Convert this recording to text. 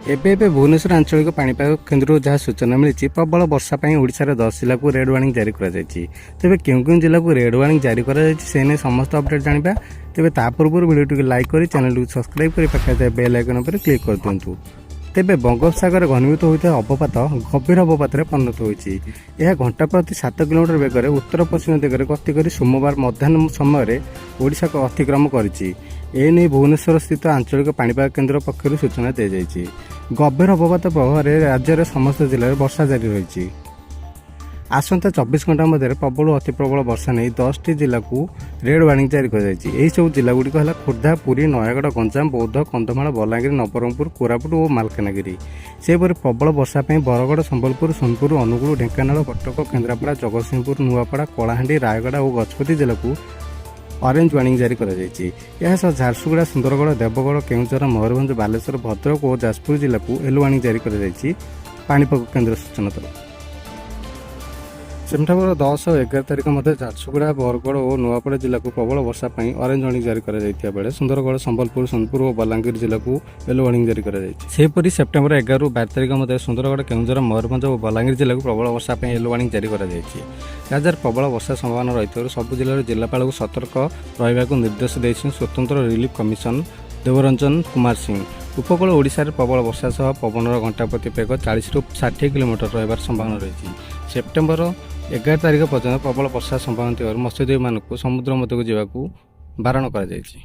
ଏବେ ଏବେ ଭୁବନେଶ୍ୱର ଆଞ୍ଚଳିକ ପାଣିପାଗ କେନ୍ଦ୍ରରୁ ଯାହା ସୂଚନା ମିଳିଛି, ପ୍ରବଳ ବର୍ଷା ପାଇଁ ଓଡ଼ିଶାର 10 ଜିଲ୍ଲାକୁ ରେଡ୍ ୱାର୍ଣ୍ଣିଂ ଜାରି କରାଯାଇଛି। ତେବେ କେଉଁ କେଉଁ ଜିଲ୍ଲାକୁ ରେଡ୍ ୱାର୍ଣ୍ଣିଂ ଜାରି କରାଯାଇଛି, ସେ ନେଇ ସମସ୍ତ ଅପଡେଟ୍ ଜାଣିବା। ତେବେ ତା ପୂର୍ବରୁ ଭିଡ଼ିଓଟିକୁ ଲାଇକ୍ କରି, ଚ୍ୟାନେଲଟିକୁ ସବସ୍କ୍ରାଇବ୍ କରି ପାଖରେ ଥିବା ବେଲ୍ ଆଇକନ୍ ଉପରେ କ୍ଲିକ୍ କରିଦିଅନ୍ତୁ। ତେବେ ବଙ୍ଗୋପସାଗରରେ ଘନୀଭୂତ ହୋଇଥିବା ଅବପାତ ଗଭୀର ଅବପାତରେ ପରିଣତ ହୋଇଛି। ଏହା ଘଣ୍ଟା ପ୍ରତି 7 କିଲୋମିଟର ବେଗରେ ଉତ୍ତର ପଶ୍ଚିମ ଦିଗରେ ଗତି କରି ସୋମବାର ମଧ୍ୟାହ୍ନ ସମୟରେ ଓଡ଼ିଶାକୁ ଅତିକ୍ରମ କରିଛି। ଏନେଇ ଭୁବନେଶ୍ୱର ସ୍ଥିତ ଆଞ୍ଚଳିକ ପାଣିପାଗ କେନ୍ଦ୍ର ପକ୍ଷରୁ ସୂଚନା ଦିଆଯାଇଛି। ଗଭୀର ଅବପାତ ପ୍ରଭାବରେ ରାଜ୍ୟର ସମସ୍ତ ଜିଲ୍ଲାରେ ବର୍ଷା ଜାରି ରହିଛି। ଆସନ୍ତା 24 ଘଣ୍ଟା ମଧ୍ୟରେ ପ୍ରବଳରୁ ଅତି ପ୍ରବଳ ବର୍ଷା ନେଇ 10ଟି ଜିଲ୍ଲାକୁ ରେଡ୍ ୱାର୍ଣ୍ଣିଂ ଜାରି କରାଯାଇଛି। ଏହିସବୁ ଜିଲ୍ଲାଗୁଡ଼ିକ ହେଲା ଖୋର୍ଦ୍ଧା, ପୁରୀ, ନୟାଗଡ଼, ଗଞ୍ଜାମ, ବୌଦ୍ଧ, କନ୍ଧମାଳ, ବଲାଙ୍ଗୀର, ନବରଙ୍ଗପୁର, କୋରାପୁଟ ଓ ମାଲକାନଗିରି। ସେହିପରି ପ୍ରବଳ ବର୍ଷା ପାଇଁ ବରଗଡ଼, ସମ୍ବଲପୁର, ସୋନପୁର, ଅନୁଗୁଳ, ଢେଙ୍କାନାଳ, କଟକ, କେନ୍ଦ୍ରାପଡ଼ା, ଜଗତସିଂହପୁର, ନୂଆପଡ଼ା, କଳାହାଣ୍ଡି, ରାୟଗଡ଼ା ଓ ଗଜପତି ଜିଲ୍ଲାକୁ ଅରେଞ୍ଜ ୱାର୍ଣ୍ଣିଂ ଜାରି କରାଯାଇଛି। ଏହା ସହ ଝାରସୁଗୁଡ଼ା, ସୁନ୍ଦରଗଡ଼, ଦେବଗଡ଼, କେଉଁଝର, ମୟୂରଭଞ୍ଜ, ବାଲେଶ୍ୱର, ଭଦ୍ରକ ଓ ଯାଜପୁର ଜିଲ୍ଲାକୁ ୟେଲୋ ୱାର୍ଣ୍ଣିଂ ଜାରି କରାଯାଇଛି ପାଣିପାଗ କେନ୍ଦ୍ର ସୂଚନା ତରଫରୁ। ସେପ୍ଟେମ୍ବର 10 ଓ 11 ତାରିଖ ମଧ୍ୟ ଝାରସୁଗୁଡ଼ା, ବରଗଡ଼ ଓ ନୂଆପଡ଼ା ଜିଲ୍ଲାକୁ ପ୍ରବଳ ବର୍ଷା ପାଇଁ ଅରେଞ୍ଜ ୱାର୍ଣ୍ଣିଂ ଜାରି କରାଯାଇଥିବା ବେଳେ ସୁନ୍ଦରଗଡ଼, ସମ୍ବଲପୁର, ସୋନପୁର ଓ ବଲାଙ୍ଗୀର ଜିଲ୍ଲାକୁ ୟେଲୋ ୱାର୍ଣ୍ଣିଂ ଜାରି କରାଯାଇଛି। ସେହିପରି ସେପ୍ଟେମ୍ବର 11ରୁ 12 ତାରିଖ ମଧ୍ୟରେ ସୁନ୍ଦରଗଡ଼, କେଉଁଝର, ମୟୂରଭଞ୍ଜ ଓ ବଲାଙ୍ଗୀର ଜିଲ୍ଲାକୁ ପ୍ରବଳ ବର୍ଷା ପାଇଁ ୟେଲୋ ୱାର୍ଣ୍ଣିଂ ଜାରି କରାଯାଇଛି। ରାଜ୍ୟରେ ପ୍ରବଳ ବର୍ଷା ସମ୍ଭାବନା ରହିଥିବାରୁ ସବୁ ଜିଲ୍ଲାର ଜିଲ୍ଲାପାଳଙ୍କୁ ସତର୍କ ରହିବାକୁ ନିର୍ଦ୍ଦେଶ ଦେଇଛନ୍ତି ସ୍ୱତନ୍ତ୍ର ରିଲିଫ୍ କମିଶନର ଦେବରଞ୍ଜନ କୁମାର ସିଂ। ଉପକୂଳ ଓଡ଼ିଶାରେ ପ୍ରବଳ ବର୍ଷା ସହ ପବନର ଘଣ୍ଟା ପ୍ରତି ବେଗ 40ରୁ 60 କିଲୋମିଟର ରହିବାର ସମ୍ଭାବନା ରହିଛି। ସେପ୍ଟେମ୍ବର 11 ତାରିଖ ପର୍ଯ୍ୟନ୍ତ ପ୍ରବଳ ବର୍ଷା ସମ୍ଭାବନା ଥିବାରୁ ମତ୍ସ୍ୟଜୀବୀମାନଙ୍କୁ ସମୁଦ୍ର ମଧ୍ୟକୁ ଯିବାକୁ ବାରଣ କରାଯାଇଛି।